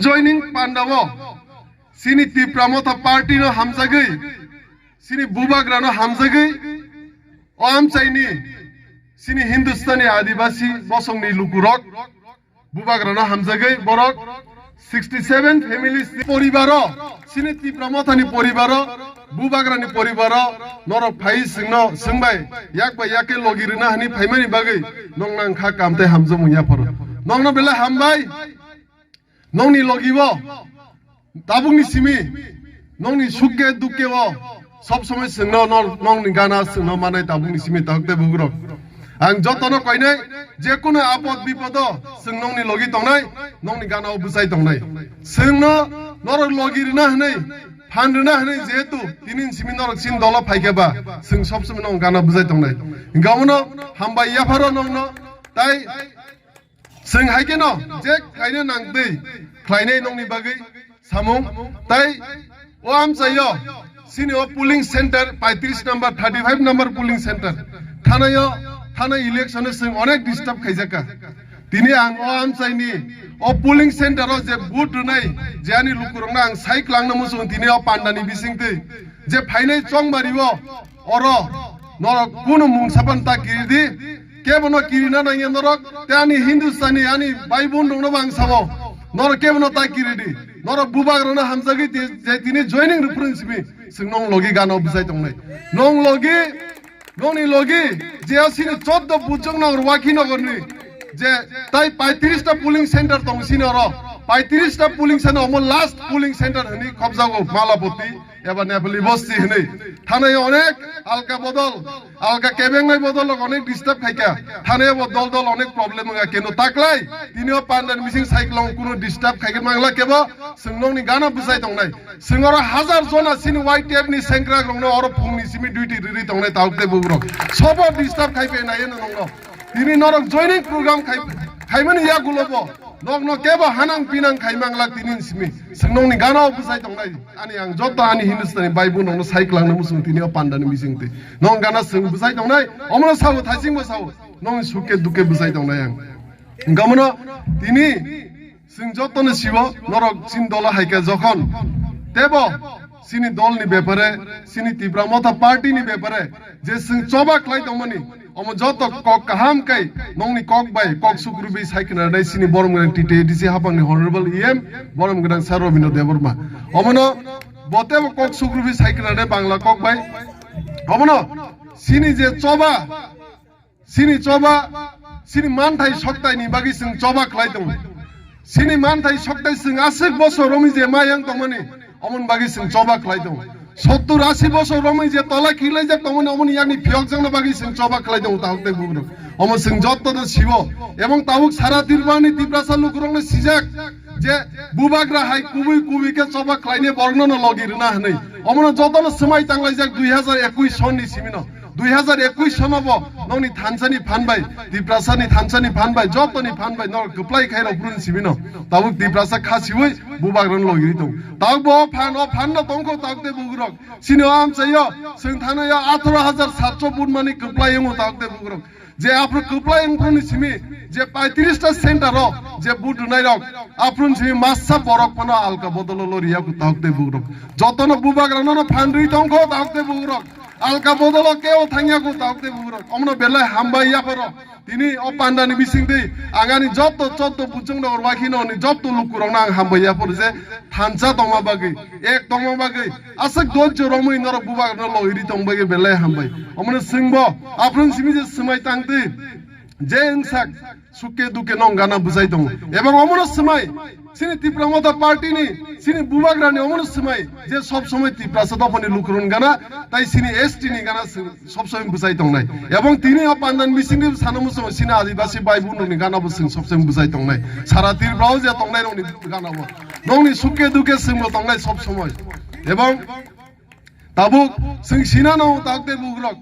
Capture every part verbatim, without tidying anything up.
Joining pandao chini Tipra Motha Party no hamjagwi, chini bubagra no hamjagwi, o amchaini chini Hindustani Adibasi bosongni lukurok bubagra no hamjagwi borok sixty seven families ni poribaro, chini Tipra Motha ni poribaro, bubagra ni poribaro norok phai chwngno chwngbai yak bai yak khe logi rwna hani phaimani bagwi nong nang kha kam tei hamjakmung yapharo. Nongno belai hambai. Nongni logi o tabukni simi, nongni sukke dukke o sob somoi chwngno nor-, nongni gana chwngno manai tabukni simi tahok tei bugrok. Ang jotono koinai, je kono apod bipodo chwng nongni logi tongnai, nongni gana o bwchai tongnai. Chwngno norok logi rwna hwnwi, phan rwna hwnwi jehetu tini simi norok chini dolo phaikhe ba, chwng sob somoi nong gana bwchai tongnai. Hingkhe omono hambai yapharo nongno, tai chwng hai kheno je khaina nang twi khlainai nongni bagwi samung, tai o amchaio chini o polling center paitris number, thirty five number polling center thanaio, thana election o chwng onek disturb khaijakha. Tini ang o amchaini o polling center o je vote rwnai je ani lukurokno ang sai kwlangno muchung tini o pandani bisingtwi je phainai chongmari o oro norok kunu mungsa pan ta kiri di. Kebono kirina nangya norok, te ani Hindustani, ani bai bon rokno bang sabo. Norok kebono ta kiri di. Norok bubagrano hamjagwi te, je tini joining rwphuru simi, chwng nong logi gana o bwchai tongnai. Nong logi, nongni logi, je asini choddo Bujong Nagar, Wakhi Nagarni, je tai paitris ta polling center tong sini oro. Paitris ta polling center, omo last polling center hwnwi khobjago Malapati eba Nepali bosti hwnwi. Thanai onek alka bodol, alka kebengnai bodol rok onek disturb khaikha. Thanai bo dol dol onek problem wngkha. Keno taklai tini o pandan bising cyclone kuno disturb khaikhe mangla kebo chwng nongni gana bwchai tongnai. Chwng oro hazar jona chini Y T F ni sengkrak rokno oro phungni simi duty riri tongnai tauk tei bugrok. Sobo disturb khaipai nai eno nongno. Tini norok joining program khai, khaimani yagulo bo. Nokno kebo hanang pinang khai manglak tini simi. Chwng nongni gana o bwchai tongnai. Ani ang joto ani Hindustani bai bo nokno sai kwlangna muchung tini o pandani bising twi. Nong gana chwng bwchai tongnai. Omono sao thaising bo sao. Nongni sukke dukke bwchai tongnai ang. Gamono tini chwng jotono sibo norok chini dolo haikha jokhon. Tebo chini dolni bepare, chini Tipra Motha Party ni bepare je chwng choba khlai tongmani, omo joto kok kaham kai nongni kok bai kok sukrubi sai khna nai chini borom gwnang T T A D C hapangni Honorable E M borom gwnang Sir Robindra Debbarma. Omono botebo kok sukrubi sai khna nai Bangla kok bai. Omono chini je choba, chini choba, chini manthai soktaini bagwi chwng choba khlai tongo. Chini manthai soktai chwng aswk bosor romwi je ma yang tongmani, omoni bagwi chwng choba khlai tongo. Sottur asi bosor romwi je tola khilaijak tongmani, omoni yakni phiyokjakna bagwi chwng choba khlai tongo, tahok tei bugrok. Omo chwng jotono sibo. Ebong tabuk sara Tripurani Tiprasa lukurokno sijak je bubagra hai kubui kubui khe choba khlaini borokno no logi rwna hwnwi. Omono jotono swmai tanglaijak dui hazar ekush sonni simino. Dui hazar ekush sono bo nongni thansani phan bai, Tiprasani thansani phan bai, jotoni phan bai norok kwplai khairok brun simino. Tabuk Tiprasa kha siwi bubagrano logiri tong. Tabuk bo phan, o phan no tongkho tabuk tei bugrok. Sini o amchaio, chwng thanaio atharo hazar satso vote mani kwplai wngo tabuk tei bugrok. Je aphuru kwplai wngphuru ni simi, je paitris ta center o, je vote rwnairok, aphuru ni simi masa borok phano alka bodolo loriya ku tabuk tei bugrok. Jotono bubagrano no phan rwi tongkho tabuk tei bugrok. Alka bodolo keo thangya ku tabuk tei bugrok. Omono belai hambai yapharo. Tini o pandani bising twi ang ani jotto chotto Bujong Nagar Wakhi Nagarni jotto lukurokno ang hambai yapharo je thansa tongma bagwi, ek tongma bagwi, aswk dojjo romwi norok bubagrano logiri tong bagwi belai hambai. Omono chwngbo aphuru simi je swmai tang twi je wngsak sukke dukke nong gana bwchai tongo. Ebong omono swmai, chini Tipra Motha Party ni, chini bubagrani omono swmai je sob somoi Tiprasa dophani lukurokno gana, tai chini S T ni gana chwng sob somoi bwchai tongnai. Ebong tini o pandan bisingni sana muchungo chini Adibasi bai bunrokni gana bo chwng sob somoi bwchai tongnai. Sara Tripura o je tongnai rokni gana bo. Nongni sukke dukke chwngbo tongnai sob somoi. Ebong tabuk chwng sinano tabuk tei bugrok.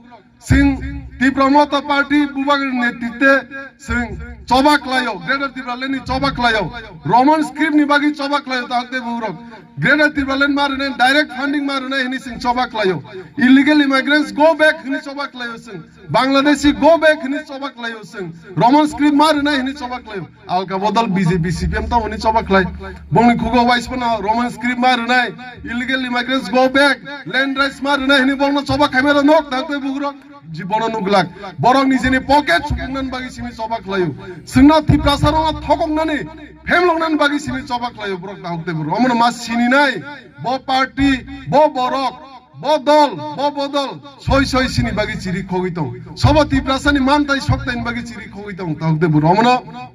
Chwng Tipra Motha Party bubagrani netritwe chwng Choba khlaio, Greater Tipraland ni choba khlaio, Roman script ni bagwi choba khlaio, tahok tei bugrok. Greater Tipraland ma rwnai, direct funding ma rwnai hini sing choba khlaio. Illegal immigrants go back hini choba khlaio sing. Bangladeshi go back hini choba khlaio sing. Roman script ma rwnai hini choba khlaio. Alka bodol B J P C P M tamo hini choba khlai. Bongni khugo wise phano Roman script ma rwnai, illegal immigrants go back, land rights ma rwnai hini bongno choba khaimero nok, tahok tei bugrok. Jibono nuglak. Borok nijini pocket sukungnan bagwi simi choba khlaio. Singno Tiprasa rokno thokoknani, phemloknani bagwi simi choba khlaio borok, tahok tei borok. Omono ma sininai, bo party, bo borok, bo dol, bo bodol, soi soi sini bagwi chiri khogwi tong. Sobo Tiprasani mantai soktaini bagwi chiri khogwi tong, tahok tei borok. Omono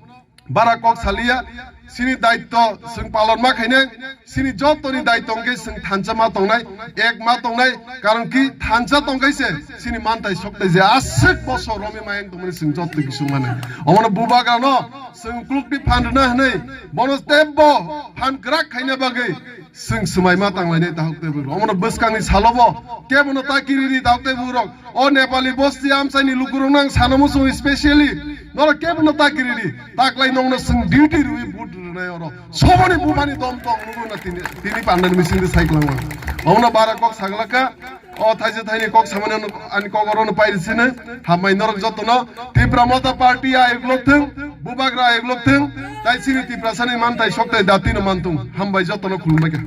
bara kok saliya, sini daitto sing palon ma khainai, sini jotoni daitto hwnkhe sing thansa ma tongnai, ek ma tongnai, karon ki thansa tongkhe se sini mantai soktai je aswk bosor romwi mayang tongmani sing jotto kisung mane. Omono bubagrano sing klukti phan rwna hwnwi bono tebbo phan kwrak khaina bagwi Sing swmai ma tanglainai, tahok tei bugrok. Omono bwskangni salobo kebono ta kiridi, tahok tei bugrok. O Nepali bosti amchaini lukurokno ang sana muchungo specially. Norok kebono ta kiridi. Taklai nongno sing duty rwi vote rwnai oro. Soboni bumani dom tong nugo na tini, tini pandani misingdi saiklangma. Omono bara kok saglaka. O thaisa thaini kok samani ano, ani kok orono pairi sini. Hambai norok jotono Tipra Motha Party a eglok thung, bubagra eglok thung, tai sini Tiprasani mantai soktai datino mantung. Hambai jotono khulumbai kha.